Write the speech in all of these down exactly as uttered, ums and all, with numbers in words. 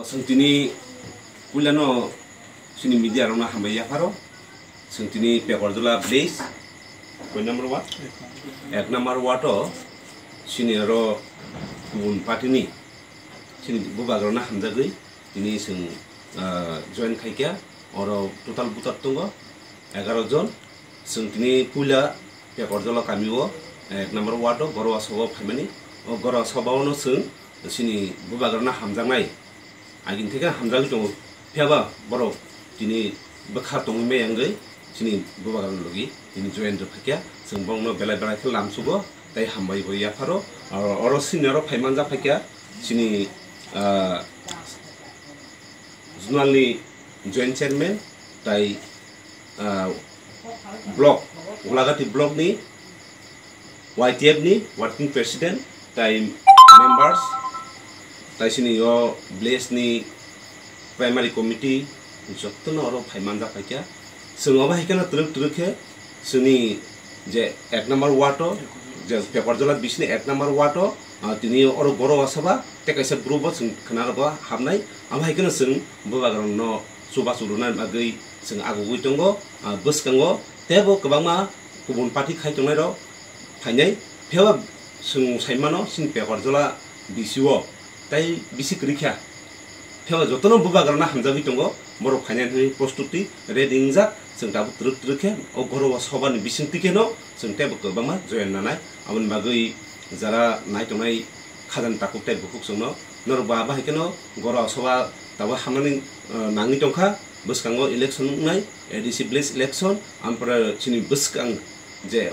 Chwng tini puilano chini media rokno hambai yapharo. Chwng tini Pekorjola village, koi number ward? Ek number ward o chini oro kubun party ni chini bubagrano hamjagwi tini chwng, ah, join khaikha. Oro total voter tongo egaroh jon. Chwng tini puila Pekorjola kami o, ek number ward o Gorowa Sabha o phaimani. O Gorowa Sabha o no chwng chini bubagrano hamjaknai. Agini theke hamjagwi tongo, phiyaba borok tini bwkha tongwi maya wngwi chini bubagrano logi tini join rwphaikha. Chwng borokno belai belai khe lamsugo tei hambai bo yapharo. Oro, oro senior o phai manjak phaikha chini, ah, zonal ni joint chairman tai, ah, block, Gulagati block ni Y T F ni working president tai members tai chini o village ni primary committee jotono oro phai manjak phaikha. Chwng obo hai kheno twrwk twrwk khe chwngni je ek number ward o je Pekorjola bisini ek number ward o, ah, tini oro Gorowa Sabha tei kaisa group o chwng khwna rogo habnai. Abo hai kheno chwng bubagrano chubachu rwna bagwi chwng agugwi tongo, ah, bwskango teibo kwbangma kubun party khai tongnairok phainai. Phiyaba chwng sai mano chini Pekorjola B C o tai bisi kwrwi kha. Phiyaba jotono bubagrano hamjagwi tongo, borok phainai hwnwi prostuti ready wngjak. Chwng tabuk twrwk twrwk khe o Gorowa Sabha ni bisingtwi kheno chwng teibo kwbangma join nanai. Aboni bagwi jara nai tongnai khajani takhuk tei bukhuk chwngno norok ba bahai kheno Gorowa Sabha tabuk hamnani, eh, nangwi tongkha. Bwskango election wngnai, A D C village election, ampore chini bwskang je,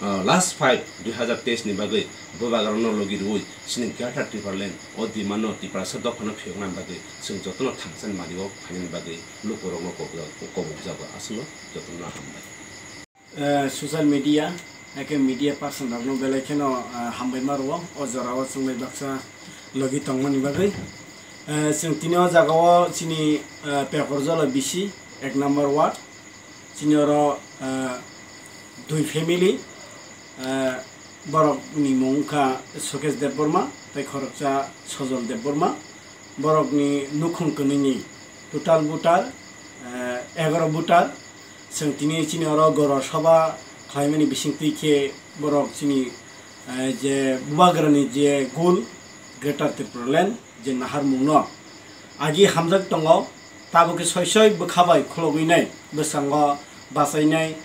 ah, last fight dui hazar teis ni bagwi bubagrano logi rwui chini Greater Tipraland o demand no Tiprasa dophano phiyokna bagwi chwng jotono thangsani mani o phainani bagwi lukurokno kobja-, kobokjago. Aswkno jotono hambai. Eh, social media, eke media person rokno belai kheno, eh, hambai ma rwo o jora o chwng bai baksa logi tongmani bagwi. Eh, chwng tini o jaga o chini, eh, Pekorjola B C ek number ward, chini oro, eh, dui family, eh, borok ni mung wngkha Sukesh Debbarma tei khoroksa Sojol Debbarma. Borok ni nukhung kwnwi ni total voter, eh, egaroh voter. Chwng tini chini oro Gorowa Sabha khlaimani bisingtwi khe borok chini, eh, je bubagrani je goal Greater Tipraland je naharmungno agi hamjak tongo, tabukhe soi soi bwkha bai khulogwi nai bwskango bachainai,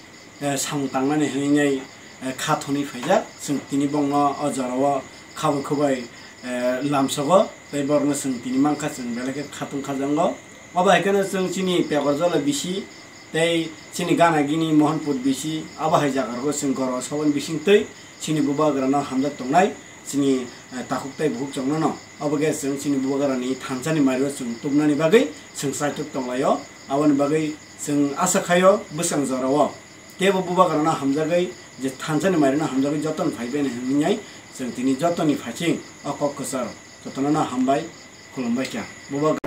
eh, samung tangnani hwnwi nai, eh, kha thonwi phaijak. Chwng tini bongno o jorao kha bai khubai, eh, lamsogo tei borokno chwng tini mankha chwng belai khe khatung khajango. Obo hai kheno chwng chini Pekorjola B C tei chini gana gini Mohanpur B C abo hai jaga rogo chwng Gorowa Sabha ni bisingtwi chini bubagrano hamjak tongnai chini, eh, takhuk tei bukhuk chongnono. Obo khe chwng chini bubagrani thansa ni mario chwng tubnani bagwi chwng chaitok tonglaio. Aboni bagwi chwng asa khaio bwskang jorao teibo bubagrano hamjagwi je thansa ni mairino hamjagwi jotono phai bini hwnwi chwng tini jotoni phaising o kok kwcharo jotono hambai khulumbai kha. Bubagra